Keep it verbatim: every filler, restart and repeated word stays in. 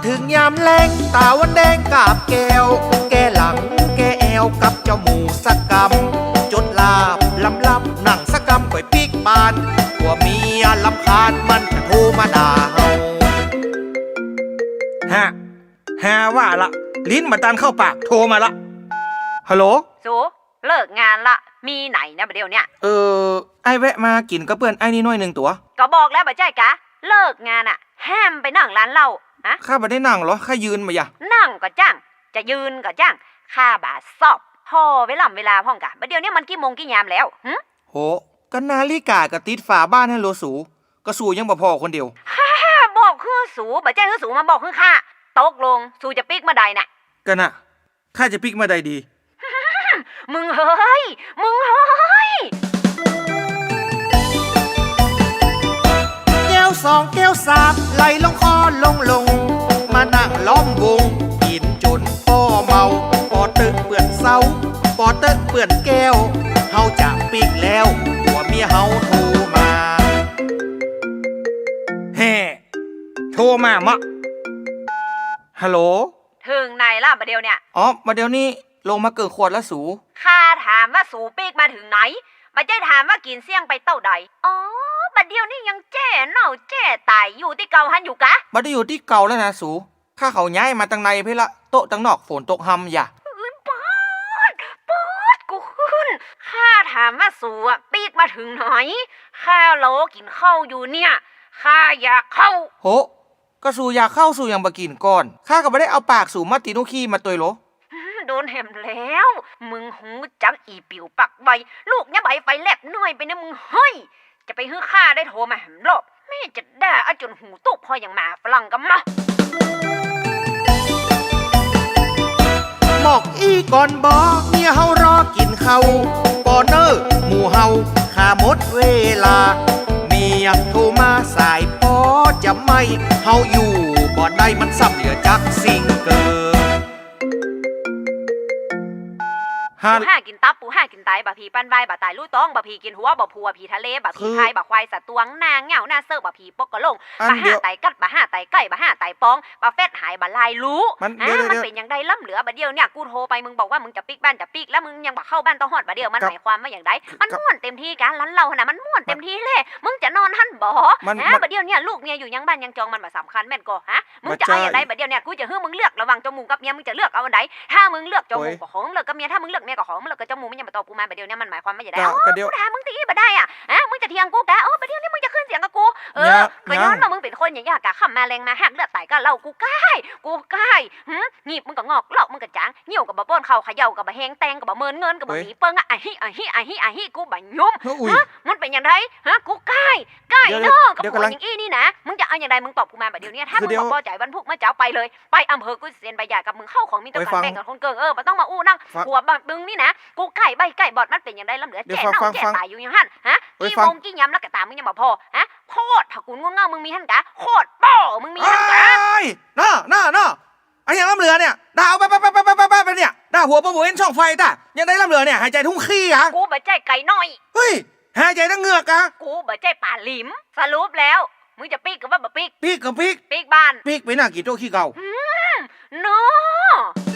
เถิงยามแลง ต๋าวันแดงกาบแก้ว แก้หลังแก้แอวกับเจ้าหมู่สักกำ จดลาบลำลับหนังสักกำ ก้อยปิ๊กบ้าน กั๋วเมียรำคาญมันจะโทรมาด่าเฮา ฮะ ฮาว่าละ ลิ้นบ่ตันเข้าปาก โทรมาละ ฮัลโหล สู เลิกงานละ มีไหนเนี่ยบ่าเดี่ยวเนี่ย เออ อ้ายแวะมากิ๋นกับเปื้อนอ้ายนี่หน้อยนึ่งตั๋ว ก็บอกแล้วบ่ใจ้กา เลิกงานอะ ห้ามไปนั่งร้านเหล้า ฮะ ข้าบ่ได้นั่งหรอ ข้ายืนบ่ายะ นั่งก็จ้าง จะยืนก็จ้าง ข้าบ่าชอบ ผ่อเวล่ำเวลาพ่องกา บ่าเดี่ยวเนี่ยมันกี่โมงกี่ยามแล้ว หึ โห ก็นาฬิกาก็ติดฝาบ้านหั้นโลสู ก็สูยังบ่ผ่อคนเดียว ข้าบอกหื้อสู บ่ใจ้หื้อสูมาบอกหื้อข้า ตกลง สูจะปิ๊กเมื่อใดน่ะ ก็น่ะ ข้าจะปิ๊กเมื่อใดดี มึงเฮ้ย มึงเฮ้ย แก้วสองแก้วสาม ไหลลงคอลงลง มานั่งล้อมวง กิ๋นจ๋นป้อเมา ปอเต๊อะเปื้อนเซ้า ปอเต๊อะเปื้อนแก้ว เฮาจะปิ๊กแล้ว กั๋วเมียเฮาโทรมา แฮ่ โทรมาเมาะ ฮัลโหล เถิงไหนละบ่าเดี่ยวเนี่ย อ๋อ บ่าเดี่ยวนี้ลงมาเกิ่งขวดละสู ข้าถามว่าสูปิ๊กมาเถิงไหน บ่ใจ้ถามว่ากิ๋นเสี้ยงไปเต้าใด อ๋อ บ่าเดี่ยวนี้ยังแจ้เน่าแจ้ต๋ายอยู่ตี้เก่าหั้นอยู่กา บ่ได้อยู่ตี้เก่าแล้วนะสู ข้าเขาย้ายมาตังในเพ่นละ โต๊ะตังนอกฝนตกฮำยะ เอ้ย ปอด ปอด กูขึ้น ข้าถามว่าสูอะปิ๊กมาเถิงไหน ข้ารอกิ๋นข้าวอยู่เนี่ย ข้าอยากเข้า โห ก็สูอยากเข้า สูยังบ่กิ๋นก่อน ข้าก็บ่ได้เอาปากสูมาตี๋หนุขี้มาตวยโล อืม โดนแหมแล้ว มึงฮู้จักอี่ปิ๋วปากไว ลูกเนี้ยใบไฟแลบน้อยไปนะมึงเฮ้ย จะไปหื้อข้าได้โทรมาแหมรอบ แม่จะด่าเอาจ๋นหูตุ๊บผ่ออย่างหมาฝรั่งกำมะ บอกอี้ก่อนบ่ เมียเฮารอกิ๋นข้าว ปอเน่อหมู่เฮา ข้าหมดเวลา เมียโทรมาสายปอจะไหม้ เฮาอยู่บ่ได้มันซ้ำเหลือจักสิ่งเกิน ฮัน ปูห้ากิ๋นตับ ปูห้ากิ๋นไต บ่าผีปันวาย บ่าต๋ายลู่ต๊อง บ่าผีกิ๋นหัว บ่าผัวผีทะเล บ่าผี คือ พาย บ่าควายสะตวง หน้าเหง้าหน้าเซิก บ่าผีปกกะโหล่ง อัน บ่าห้า เดียว ต๋ายกั๊ด บ่าห้า ต๋ายใก้ บ่าห้า ต๋ายปอง บ่าแฟดหาย บ่าลายลู่ มัน ฮะ เดี๋ยว มัน เดี๋ยว เป๋นอย่างใดล้ำเหลือ บ่าเดี่ยวเนี่ย กูโทรไป มึงบอกว่ามึงจะปิ๊กบ้านจะปิ๊ก แล้วมึงยังบ่เข้าบ้านตะฮอด บ่าเดี่ยว มัน ครับ หมายความว่าอย่างใด มัน ครับ ม่วนเต็มตี้กา ร้านเหล้าหั้นน่ะ มันม่วนเต็มตี้แหละ มึงจะนอนหั้นบ่ มัน ฮะ มัน บ่าเดี่ยวเนี่ย ลูกเมียอยู่ยังบ้านยังจอง มันบ่สำคัญแม่นก่อ ฮะ มึงจะเอาอย่างใด บ่ใจ้ บ่าเดี่ยวเนี่ย กูจะหื้อมึงเลือกระหว่างเจ้าหมู่กับเมีย มึงจะเลือกเอาอันใด ถ้ามึงเลือกเจ้าหมู่ โอ้ย ก็ขอมึงเลือกกับเมีย ถ้ามึงเลือกเมียก็ขอมึงเลือกกับเจ้าหมู่ มึงยังบ่ตอบกูมา บ่าเดี่ยวเนี่ย มันหมายความว่าอย่างใด ก็ เอ้า ก็เดี๋ยว กูถามมึงตี้บ่าใดอะ ฮะ มึงจะเถียงกูกา โอ้ บ่าเดี่ยวนี้มึงจะขึ้นเสียงกับกู เออ เนี่ย ก็ย้อน เนี่ย ว่ามึงเป๋นคนอย่างเงี้ยกา ค่ำมาแลงมาหากเลือดต๋ายก้าเหล้า กูก้าย กูก้าย หึ หงิบมึงก็งอก ลอกมึงก็จ๋าง เยี่ยวก็บ่ป้นเข้า เขย่าก็บ่แฮง แตงก็บ่เมิน เงินก็บ่มี เฮ้ย เปิ้งอะ อะฮิ อะฮิ อะฮิ อะฮิ กูบ่ยุ้ม เฮ้ย อุ๊ย ฮะ มันเป๋นอย่างใด ฮะ กูก้าย ก้าย เดี๋ยว เนาะ เดี๋ยว กับผัวอย่างอี้นี่นะ มึงจะเอาอย่างใด มึงตอบกูมาบ่าเดี่ยวเนี่ย ถ้า คือ มึง เดี๋ยว บ่ปอใจ๋วันพุกมาเจ๊าไปเลย ไปอำเภอกูเสียใบหย่ากับมึง เข้าของมีต้องกั๋น เอ้ย ฟัง แบ่งกั๋นคนเกิ่ง เออ บ่ต้องมาอู้นัก หัวบ่ามึงนี่นะ กูก้ายใบ้ก้ายบอด มันเป๋นอย่างใดล้ำเหลือ เดี๋ยว แจ้ ฟัง เน่า ฟัง แจ้ ฟัง ต๋ายอยู่อย่างหั้น ฮะ เฮ้ย กี่ ฟัง โมงกี่ยามแล้วก็ต๋าม มึงยังบ่ผ่อ ฮะ โพดผะกูลงุ่นเง่ามึงมีหั้นกา โคตรป้อมึงมีหั้นกา เอ้ย น้อ น้อ น้อ อะหยังล้ำเหลือเนี่ย ด่าเอาไป ไป ไป เนี่ย ด่าหัวปะหัวเอ็นช่องไฟต้า อย่างใดล้ำเหลือเนี่ย หายใจ๋ทุ่งขี้อะ กูบ่ใจ้ไก่น้อย เฮ้ย หายใจ๋ตังเหงือกอะ กูบ่ใจ้ป๋าหลิม สรุปแล้ว มึงจะปิ๊กกาว่าบ่ปิ๊ก ปิ๊กกาปิ๊ก ปิ๊กบ้าน ปิ๊กไปหน้ากี่โต๊ะขี้เก่า อืม เนาะ